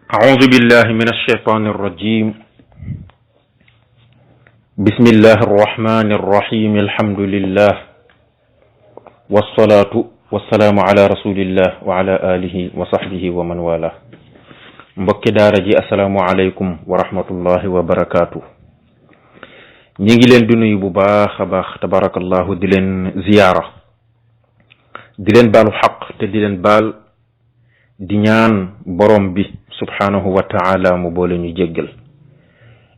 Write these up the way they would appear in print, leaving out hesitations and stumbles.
أعوذ بالله من الشيطان الرجيم. بسم الله الرحمن الرحيم. الحمد لله والصلاة والسلام على رسول الله وعلى آله وصحبه ومن والاه. mbokki daara ji assalaamu aleykum wa rahmatullahi wa barakaatu. ñi ngi leen di nuyu bu baax a baax tabarakallahu di leen ziyaara di leen baalu xaq te di leen baal di ñaan borom bi subhanahu wa ta'ala mu boole ñu jéggal.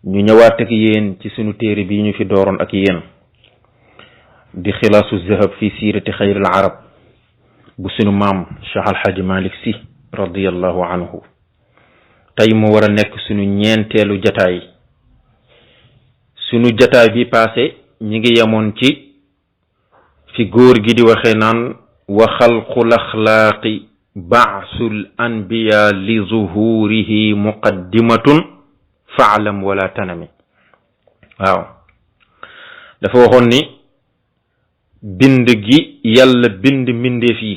ñu ñëwaat ak yéen ci sunu téere bi ñu fi dooroon ak yéen di xilaasu zahab fi siirati xayril arab bu sunu maam Cheikh Alhaji Malick Sy radiyallahu anhu. tey mu war a nekk sunu ñeenteelu jataay. sunu jataay bi passé ñi ngi yemoon ci fi góor gi di waxee naan wa xalqul axlaaqi ba'sul anbiya li zuhurihi muqaddimatun fa'lam wala tanami. waaw dafa waxoon ni bind gi yàlla bind mbindeef yi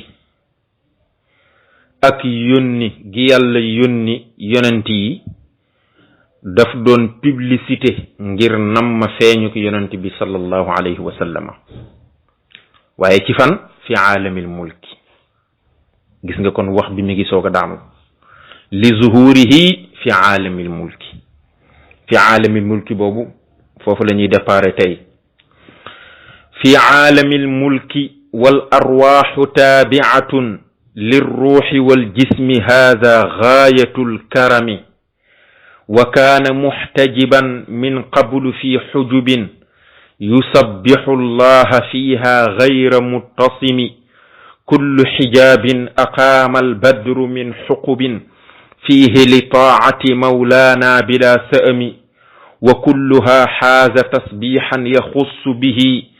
ak yónni gi yàlla yónni yonent yi daf doon publicité ngir nam ma feeñu ko yonent bi sallallahu alayhi wa sallama. waaye ci fan fi aalamil mulki. gis nga kon wax bi mi ngi soog a daanu li zuhurihi fi aalamil mulki. fi aalamil mulki boobu foofu la ñuy déparé tey. fi aalamil mulki wal arwaaxu taabiatun lirruuxi wal jismi haada gaayatul karami wa kaana muxtajiban min qablu fi xujubin yusabbixu allaha fiiha gayra muttasimi kullu xijaabin aqaama albadru min xuqubin fiihi li taacati mawlaana bila sa'ami wa kulluha xaaza tasbiixan yaxussu bihi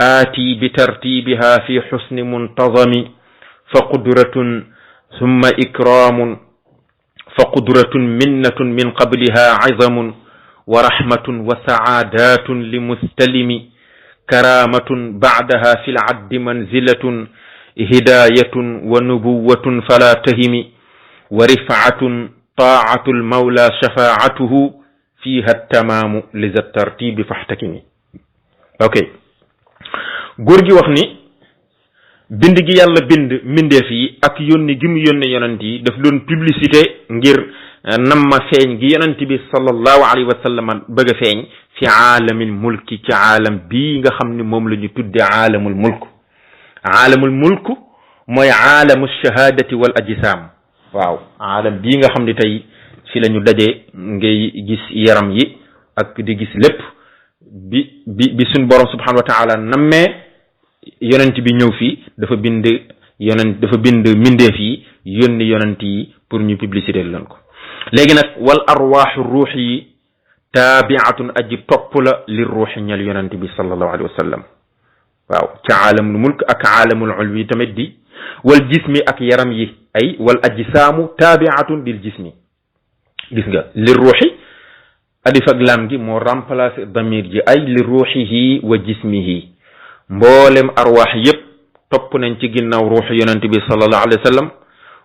aati bitartiibiha fi xusni muntazami فقدرة ثم إكرام فقدرة منة من قبلها عظم ورحمة وسعادات لمستلم كرامة بعدها في العد منزلة هداية ونبوة فلا تهم ورفعة طاعة المولى شفاعته فيها التمام لذا الترتيب فاحتكمي. اوكي غورغي وخني bind gi yàlla bind mbindeef yi ak yónni gi mu yónne yonent yi daf doon publicité ngir namma feeñ gi yonent bi sallallahu alayhi wa sallam bëgg a feeñ fi aalamil mulki ci aalam bii nga xam ni moom la ñu tudde aalamul mulk. aalamul mulk mooy aalamu shahadati wal ajsaam. waaw aalam bii nga xam ni tey fi la ñu daje ngay gis yaram yi ak di gis lépp bi suñ borom subhanahu wa taala nammee yonent bi ñëw fii dafa bind mbindeef yi yónni yonent yi pour ñu publicité leen ko. léegi nag wal arwaaxu ruux yi taabiatun aji topp la li ruuxi ñal yonent bi sallallahu alayhi wa sallam. waaw ci aalamul mulk ak aalamul ulwi tamit di wal jismi ak yaram yi ay wal ajsaamu taabiatun bil jismi. gis nga li ruuxi alif ak lam gi moo remplacé damir ji ay li ruuxihi wa jismihi. mboolem arwaax yépp topp nañ ci ginnaaw ruuxu yonent bi sallallahu alayhi wa sallam.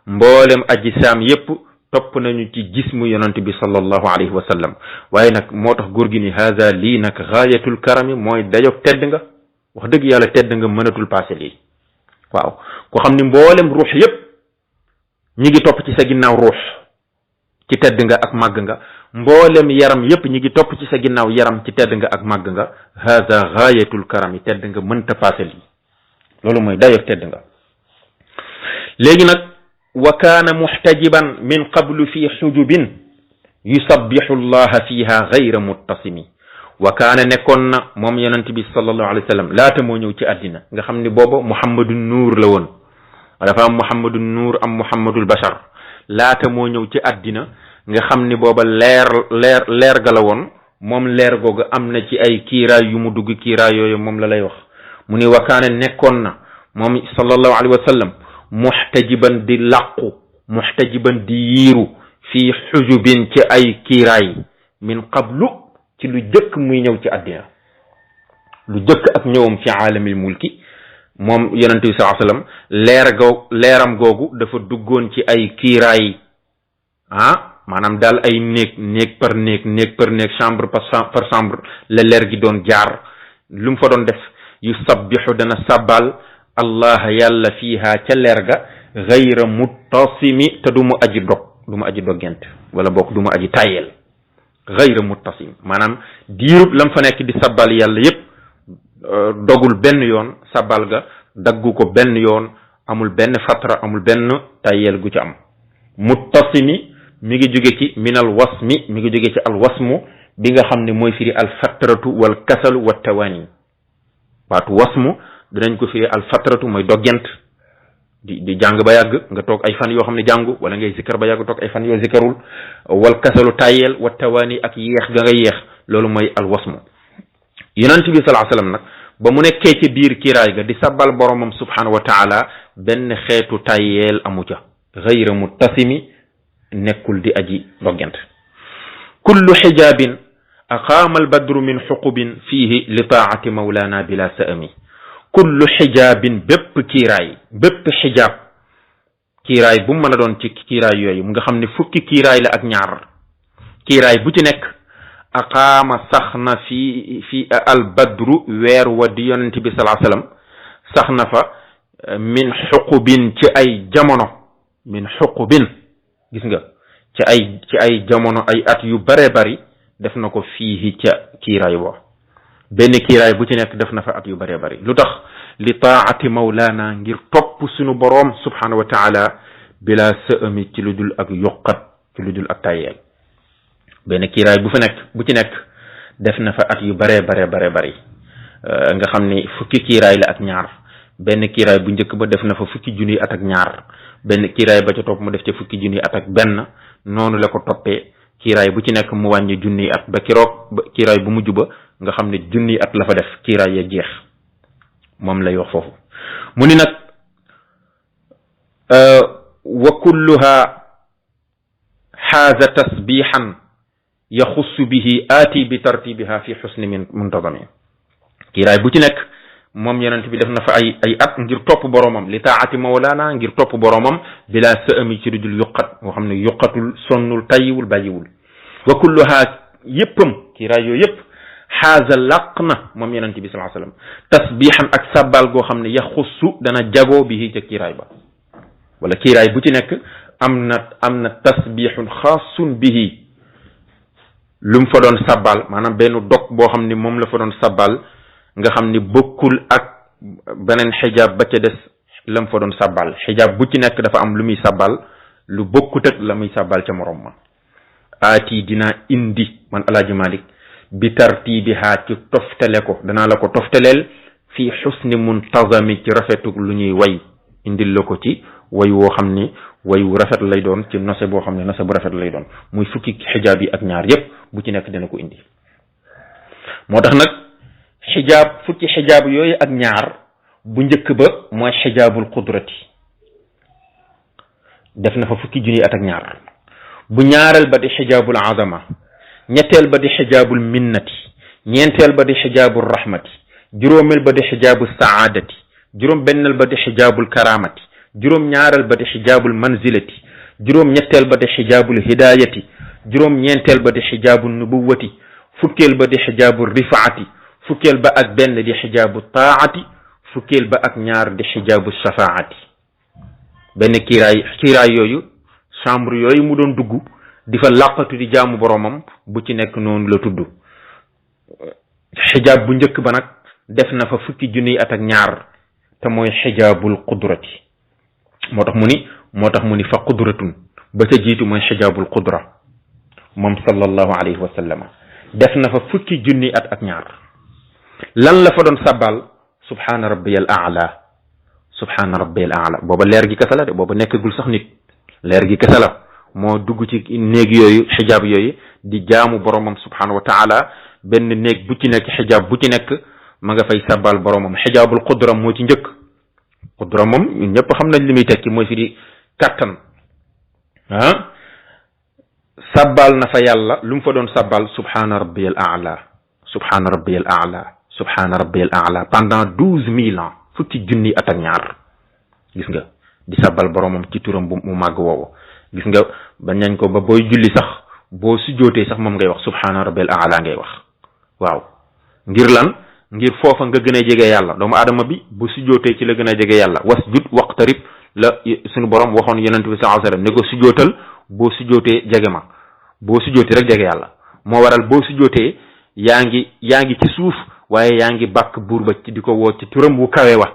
mboolem ajsaam yépp topp nañu ci jismu yonent bi sallallahu alayhi wa sallam. waaye nag moo tax góor gi ni haza lii nag gaayatul karami mooy dayog tedd nga. wax dëgg yàlla tedd nga mënatul passé lii. waaw ko xam ni mboolem ruux yépp ñi ngi topp ci sa ginnaaw ruux ci tedd nga ak màgg nga. mboolem yaram yépp ñi ngi topp ci sa ginnaaw yaram ci tedd nga ak màgg nga. hada gaayatul karami tedd nga mënta passé lii. loolu mooy dayof tedd nga. léegi nag wa kaana muxtajiban min qablu fi xujubin yusabbixu allaha fiha gayra muttasimi. wa kaana nekkoon na moom yonent bi sallallahu alayhi wa sallam laata moo ñëw ci àddina nga xam ni booba muhammadu nuur la woon. dafa am muhammadu nuur am muhammadul bashar. laata moo ñëw ci àddina nga xam ni booba leer ga la woon. moom leer googu am na ci ay kiiraay yu mu dugg kiiraay yooyu moom la lay wax. mu ni wakaana nekkoon na moom sallallahu alayhi wa sallam muxtajiban di làqu muxtajiban di yiiru fii xujubin ci ay kiiraay min qablu ci lu jëkk muy ñëw ci àddina. lu jëkk ak ñëwam fi aalamil mulki moom yonente bi sallallahu alayhi wa sallam leeram googu dafa duggoon ci ay kiiraay maanaam daal ay néeg par néeg chambre par chambre la leer gi doon jaar lu mu fa doon def yusabbihu dana sabbal allah yàlla fiiha ca leer ga gayra muttasimi te du mu aji doggent wala bokk du mu aji tayel gayra muttasim maanaam diirub lam fa nekk di sabbal yàlla yépp dogul benn yoon sabbal ga daggu ko benn yoon amul benn fatra amul benn tayel gu ci am muttasimi mi ngi jóge ci minal wasmi mi ngi jóge ci al wasmu bi nga xam ne mooy firi al fatratu wal kasalu wa tawani waatu wasmu dinañ ko firi al fatratu mooy doggent di jàng ba yàgg nga toog ay fan yoo xam ne jàngu wala ngay zikkar ba yàgg toog ay fan yoo zikkarul wal kasalu tayel wa tawani ak yéex ga nga yéex loolu mooy al wasmu yonent bi sallallahu alayhi wasallam nag ba mu nekkee ci biir kiiraay ga di sabbal boromam subhanahu wa taala benn xeetu tayel amu ca gayra muttasimi nekkul di aji doggent kullu xijaabin aqaama albadru min xuqubin fiihi li taati mawlana bila sa'ami kullu xijaabin bépp xijaab kiiraay bu mu mën a doon ci kiiraay yooyu mu nga xam ne fukki kiiraay la ak ñaar kiiraay bu ci nekk aqaama sax na fi albadru weer wa di yonent bi salaa sallam sax na fa min xuqubin ci ay jamono min xuqubin gis nga ci ay jamono ay at yu bare bari def na ko fii ca kiiraay bo benn kiiraay bu ci nekk def na fa at yu bare bari lu tax li taati mawlaana ngir topp sunu boroom subhanahu wa taala bila sa'ami ci lu dul ak yuqat ci lu dul ak tayeel benn kiiraay bu ci nekk def na fa at yu bare bari nga xam ni fukki kiiraay la ak ñaar benn kiiraay bu njëkk ba def na fa fukki junni at ak ñaar benn kiiraay ba ca topp mu def ca fukki junni at ak benn noonu la ko toppee kiiraay bu ci nekk mu wàññi junni at ba kiiraay bu mujj ba nga xam ne junni at la fa def kiiraay ya jeex moom lay wax foofu mu ni nag wa kulluha xaaza tasbihan yaxussu bihi aati bi tartibiha fi xusni min muntazami kiiraay bu ci nekk moom yonent bi def na fa ay at ngir topp boromam li taati mawlaana ngir topp boromam bila sa'ami ci dudul yuqat moo xam ne yuqatul sonnul tayiwul bàyyiwul wa kulluha yéppam kiiraay yooyu yépp xaaza laq na moom yonent bi sallallahu alayhi wasallam tasbihan ak sabbal goo xam ne yaxussu dana jagoo bihi ca kiiraay ba wala kiiraay bu ci nekk am na tasbihun xaasun bihi lu mu fa doon sabbal maanaam benn dog boo xam ni moom la fa doon sabbal nga xam ni bokkul ak beneen xijaab ba ca des lam fa doon sabbal xijaab bu ci nekk dafa am lu muy sabbal lu bokkut ak la muy sabbal ca morom ma aati dinaa indi man alaaji Malik bi tartibiha ci toftale ko danaa la ko toftaleel fii xusni muntazami ci rafetu lu ñuy way indil la ko ci way woo xam ni way wu rafet lay doon ci nose boo xam ne nose bu rafet lay doon muy fukki xijaab yi ak ñaar yépp bu ci nekk dana ko indi moo tax nag fukki xijaab yooyu ak ñaar bu njëkk ba mooy xijaabul qudrati def na fa fukki junni at ak ñaar bu ñaareel ba di xijaabul azama ñetteel ba di xijaabul minnati ñeenteel ba di xijaabul rahmati juróomeel ba di xijaabul saadati juróom benneel ba di xijaabul karamati juróom ñaareel ba di xijaabul manzilati juróom ñetteel ba di xijaabul hidayati juróom ñeenteel ba di xijaabul nubuwati fukkeel ba di xijaabul rifaati fukkeel ba ak benn di xijaabu taati fukkeel ba ak ñaar di xijaabu shafaati benn kiiraay yooyu chambre yooyu mu doon dugg di fa làqatu di jaamu boromam bu ci nekk noonu la tudd xijaab bu njëkk ba nag def na fa fukki junniy at ak ñaar te mooy xijaabul qudrati moo tax mu ni fa qudratun ba ca jiitu mooy xijaabul qudra moom sallallahu alayhi wa sallam def na fa fukki junniy at ak ñaar lan la fa doon sabbal subhaana rabbiyal a'la booba leer gi kese la de booba nekkagul sax nit leer gi kese la moo dugg ci néeg yooyu xijaab yooyu di jaamu boromam subhaanahu wa taala benn néeg bu ci nekk xijaab bu ci nekk ma nga fay sabbal boromam xijaabul qudra moo ci njëkk qudra moom ñun ñëpp xam nañ li muy tekki mooy fi di kattan sabbal na fa yàlla lu mu fa doon sabbal subhaana rabbiyal a'la pendant 12 000 ans fukki junni at ak ñaar gis nga di sabbal boromam ci turam bu mu màgg woowu gis nga bañ nañ ko ba booy julli sax boo sujjootee sax moom ngay wax subhaana rabbil a'la ngay wax waaw ngir lan ngir foofa nga gën a jege yàlla doomu aadama bi bu sujjootee ci la gën a jege yàlla wasjud waqtarib la suñu borom waxoon yonent bi sallallahu alayhi wasallam ne ko sujjootal boo sujjootee jege ma boo sujjootee rek jege yàlla moo waral boo sujjootee yaa ngi ci suuf waaye yaa ngi bàkk buur ba ci di ko woo ci turam wu kawe wa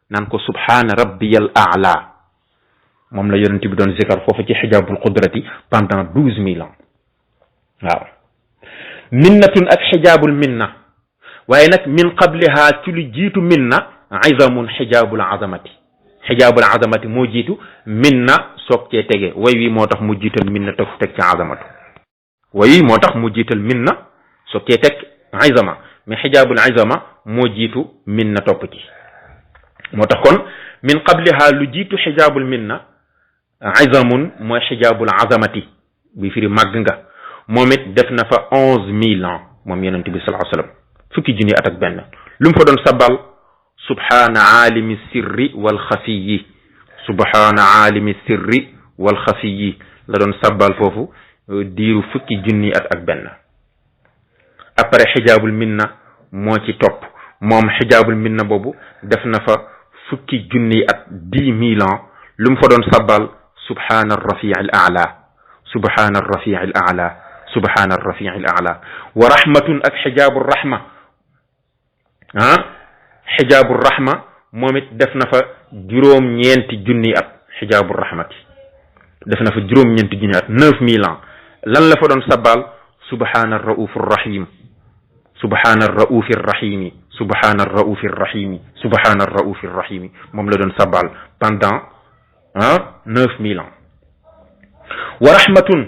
naan ko subhaana rabbiyal a'la moom la yonent bi doon zikar foofu ci xijaabul qudrati pendant 12 000 ans waaw minnatun ak xijaabul minna waaye nag min qabliha ci lu jiitu minna izamun xijaabul azamati xijaabul azamati moo jiitu minna soog cee tege way wi moo tax mu jiital minna toog teg ci azamatu way wi moo tax mu jiital minna soog cee teg izama mais xijaabul izama moo jiitu minna topp ci moo tax kon min qabliha lu jiitu xijaabul minna izamun mooy xijaabul azamati bi firi màgg nga moom it def na fa 11 000 ans moom yonent bi sallallahu alayhi wasallam fukki junni at ak benn lu mu fa doon sabal subhaana aalimi sirri wal xafiyi subhaana aalimi sirri wal xafiyi la doon sabal foofu diiru fukki junni at ak benn après xijaabul minna moo ci topp moom xijaabul minna boobu def na fa fukki junni at 10 000 ans lu mu fa doon sabal subhaana arrafi'i al a'la subhaana arrafi'i al a'la subhaana arrafi'i al a'la wa rahmatun ak xijaabu rahma xijaabu rahma moom it def na fa juróom-ñeenti junni at xijaabu rahmati def na fa juróom-ñeenti junni at 9000 ans lan la fa doon sabal subhaana ar-ra'uuf ar-rahim subhaana ar-ra'uuf ar-rahim subhaana ar-ra'uuf ar-rahim subhaana ar-ra'uuf ar-rahim moom la doon sabal pendant 9000 ans wa rahmatun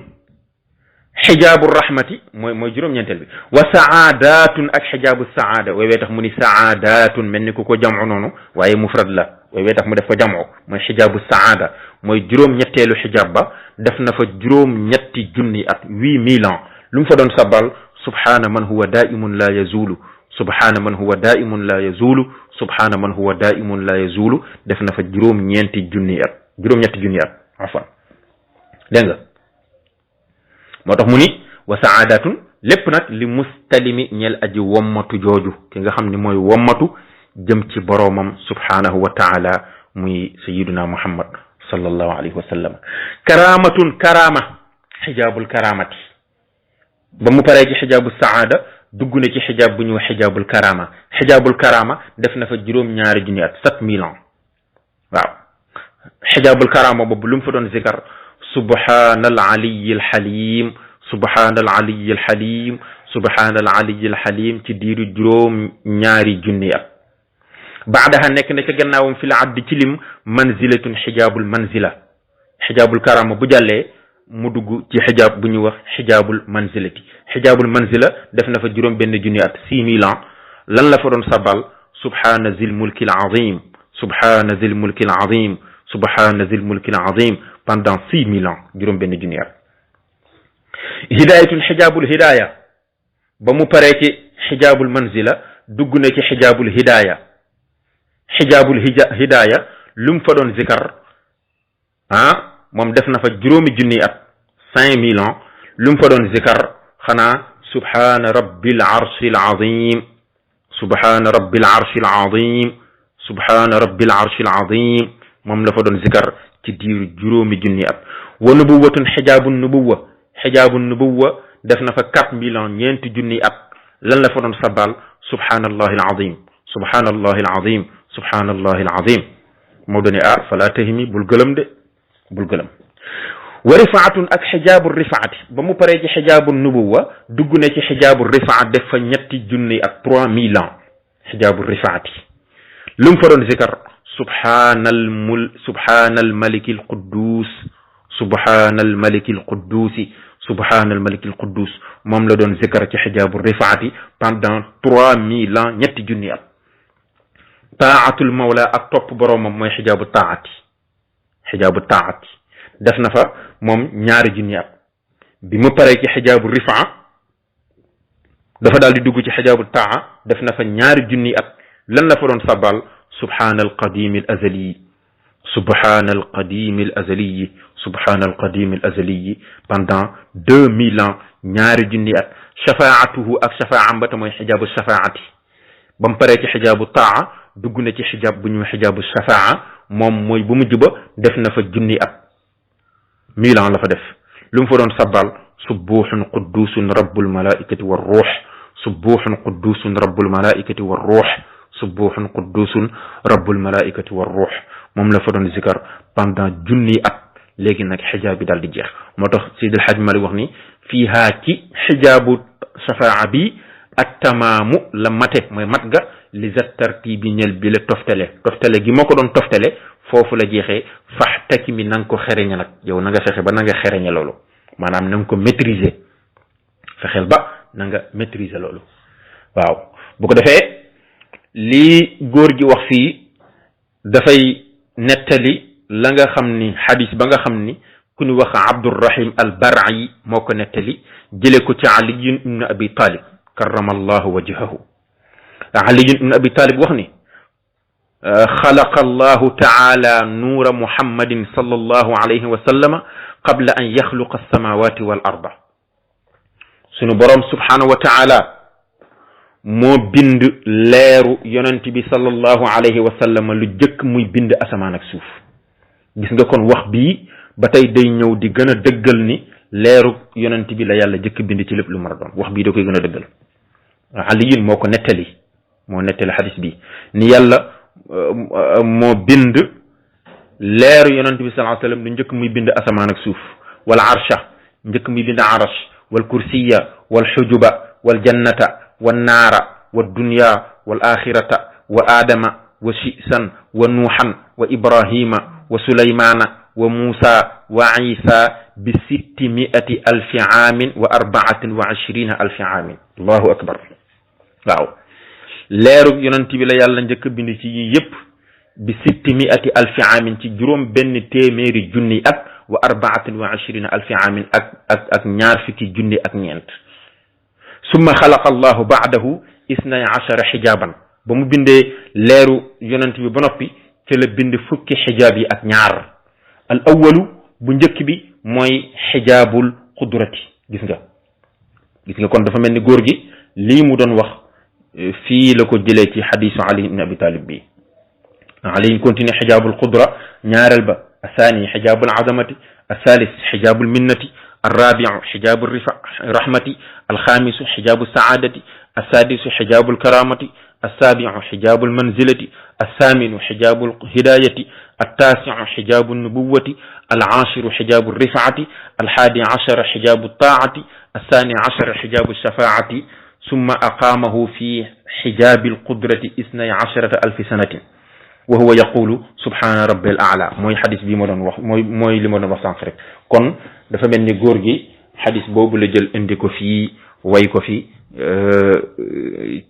xijaabu rahmati mooy juróom-ñeenteel bi wa saadatun ak xijaabu saada waywee tax mu ni saadatun mel ni ku ko jamcu noonu waaye mufrad la waywee tax mu def ko jamcu mooy xijaabu saada mooy juróom-ñetteelu xijaab ba def na fa juróom-ñetti junni at 8000 ans lu mu fa doon sabal subhaana man huwa daimun la yazulu subhaana man huwa daimun la yazulu subhaana man huwa daimun la yazulu def na fa juróom-ñeenti junni at juróom-ñetti junni at afan dégg nga moo tax mu ni wa saadatun lépp nag li mustalimi ñel aji wommatu jooju ki nga xam ne mooy wommatu jëm ci boroomam subhanahu wa taala muy sayiduna muhammad sallallahu alayhi wa sallam karamatun karama xijaabul karamati ba mu paree ci xijaabu saada dugg na ci xijaab bu ñuy wax xijaabul karama xijaabul karama def na fa juróom-ñaari junni at 7000 ans waaw xijaabul karama boobu lu mu fa doon zikar subhaanal aliyyil xaliim subhaanal aliyyil xaliim subhaanal aliyyil xaliim ci diiru juróom-ñaari junni at baadaha nekk na ca gannaawam fi la addi ci lim manzilatun xijaabul manzila xijaabul karama bu jàllee mu dugg ci xijaab bu ñuy wax xijaabul manzilati xijaabul manzila def na fa juróom-benn junni at 6000 ans lan la fa doon sabal subhaana zil mulkil azim subhaana zil mulkil azim subhaana zil mulkil azim pendant 6000 ans juróom-benn junni at hidayatun xijaabul hidaya ba mu paree ci xijaabul manzila dugg na ci xijaabul hidaya xijaabul hidaya lu mu fa doon zikar moom def na fa juróomi junni at 5000 ans lu mu fa doon zikar xanaa subhaana rabbil arshil azim subhaana rabbil arshil azim subhaana rabbil arshil azim moom la fa doon zikar ci diiru juróomi junni at wa nubuwatun xijaabu nubuwa xijaabu nubuwa def na fa 4000 ans ñeenti junni at lan la fa doon sabal subhaanallahi alazim subhaanallahi alazim subhaanallahi alazim moo doon fala tahimi bul gëlëm de bul gëlëm wa rifaatun ak xijaabu rifaati ba mu paree ci xijaabu nubuwa dugg na ci xijaabu rifaat def fa ñetti junni ak 3000 ans xijaabu rifaati lu mu fa doon zikar subhaanal malikil quddus subhaanal malikil quddusi subhaanal malikil quddus moom la doon zikar ci xijaabu rifaati pendant 3000 ans ñetti junni at taatul mawla ak topp boroomam mooy xijaabu taati xijaabu taati def na fa moom ñaari junni at bi mu paree ci xijaabu rifaa dafa daal di dugg ci xijaabu taa def na fa ñaari junni at lan la fa doon sabal subhaanal qadimil azali subhana al qadim al azali subhana al qadim al azali pendant 2000 ans ñaari junni at shafaatuhu ak shafaam ba ta mooy xijaabu shafaati ba mu paree ci xijaabu taa dugg na ci xijaab bu ñu xijaabu shafaa moom mooy bu mujj ba def na fa junni at 1000 ans la fa def lu mu fa doon sabbal subuhun quddusun rabbul malaikati war ruux subuhun quddusun rabbul malaikati war ruux subuhun quddusun rabbul malaikati war ruux moom la fa doon zikar pendant junni at léegi nag xijaab bi daal di jeex moo tax Seydil Hadj Malick wax ni fiihaa ci xijaabu shafaa bi ak tamaamu la mate mooy mat ga li za tartibi ñel bi la toftale gi moo ko doon toftale foofu la jeexee fax takki mi na nga ko xereñe nag yow na nga fexe ba na nga xereñe loolu maanaam na nga ko maîtriser fexeel ba na nga maîtriser loolu waaw bu ko defee lii góor gi wax fii dafay nettali la nga xam ni xadis ba nga xam ni ku ñu wax Abdurrahim al Bar'i moo ko nettali jële ko ci Ali ibn Abi Talib karrama allahu wajhahu Ali ibn Abi Talib wax ni xalaqa allahu taala nuura muhammadin sallallahu alayhi wa sallama qabla an yaxluqa alsamawati wal arda sunu boroom subhanahu wa taala moo bind leeru yonent bi sallallahu alayhi wa sallama lu jëkk muy bind asamaan ak suuf gis nga kon wax bii ba tey day ñëw di gën a dëggal ni leeru yonent bi la yàlla jëkk bind ci lépp lu mën a doon wax bii da koy gën a dëggal aliyin moo ko nettali xadis bi ni yàlla moo bind leeru yonent bi sallallahu alayhi wa sallam lu njëkk muy bind asamaan ak suuf wal arsha njëkk muy bind arash wal kursiya wal xujuba wal jannata wal naara wal dunya wal axirata wa aadama wa shisan wa nuuxan wa ibrahima wa sulaymana wa muusa wa isa bi 600 alfi aamin wa 24 alfi aamin allahu akbar waaw leeru yonent bi la yàlla njëkk bind ci yi yëpp bi 600 alfi aamin ci juróom benn téeméeri junni at wa 24 alfi aamin ak ñaar fukki junni ak ñeent summa xalaqa allahu baadahu 12 xijaaban ba mu bindee leeru yonent bi ba noppi ci la bind fukki xijaab yi ak ñaar al awalu bu njëkk bi mooy xijaabul qudrati gis nga kon dafa mel ni góor gi lii mu doon wax fii la ko jëlee ci xadisu Ali ibn Abi Talib bi Ali continue xijaabul qudra ñaareel ba athani xijaabul azamati athalis xijaabul minnati الرابع حجاب الرحمة الخامس حجاب السعادة السادس حجاب الكرامة السابع حجاب المنزلة الثامن حجاب الهداية التاسع حجاب النبوة العاشر حجاب الرفعة الحادي عشر حجاب الطاعة الثاني عشر حجاب الشفاعة ثم أقامه في حجاب القدرة 12 ألف سنة وهو يقول سبحان ربي الأعلى موي حديث بي مودون واخ موي لي مودون واخ سانك رek kon dafa melni góor gi hadith boobu la jël indi ko fii way ko fi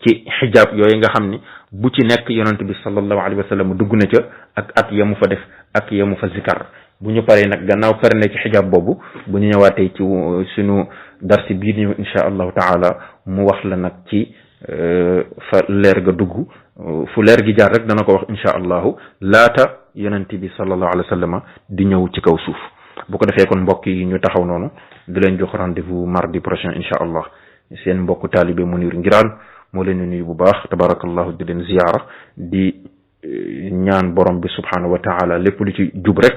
ci xijaab yooyu nga xam ni bu ci nekk yonent bi sallallahu alayhi wa sallam dugg na ca ak at yamu fa def ak yamu fa zikar bu ñu paree nag gannaaw pare na ci xijaab boobu bu ñu ñëwaatee ci suñu darsi bii ñëw insha allahu taala mu wax la nag ci fa leer ga dugg fu leer gi jaar rek dana ko wax insha allahu laata yonent bi sallallahu alayhi wa sallam di ñëw ci kaw suuf bu ko defee kon mbokk yi ñu taxaw noonu di leen jox rendez-vous mardi prochain insha allah seen mbokk taalibe Mounir Ngiraan moo leen di nuyu bu baax tabarakallahu di leen ziyaara di ñaan borom bi subhanahu wa taala lépp lu ci jub rek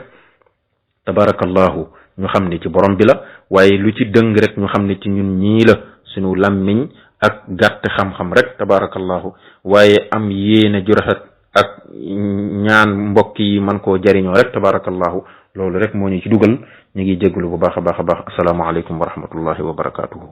tabarakallahu ñu xam ne ci borom bi la waaye lu ci dëng rek ñu xam ne ci ñun ñii la suñu lammiñ ak gàtt xam-xam rek tabarakallahu waaye am yéene ju rafet ak ñaan mbokk yi man koo jariñoo rek tabarakallahu loolu rek moo ñu ci dugal ñu ngi jégalu bu baax a baax a baax asalaamaaleykum wa rahmatullahi wa barakatuhu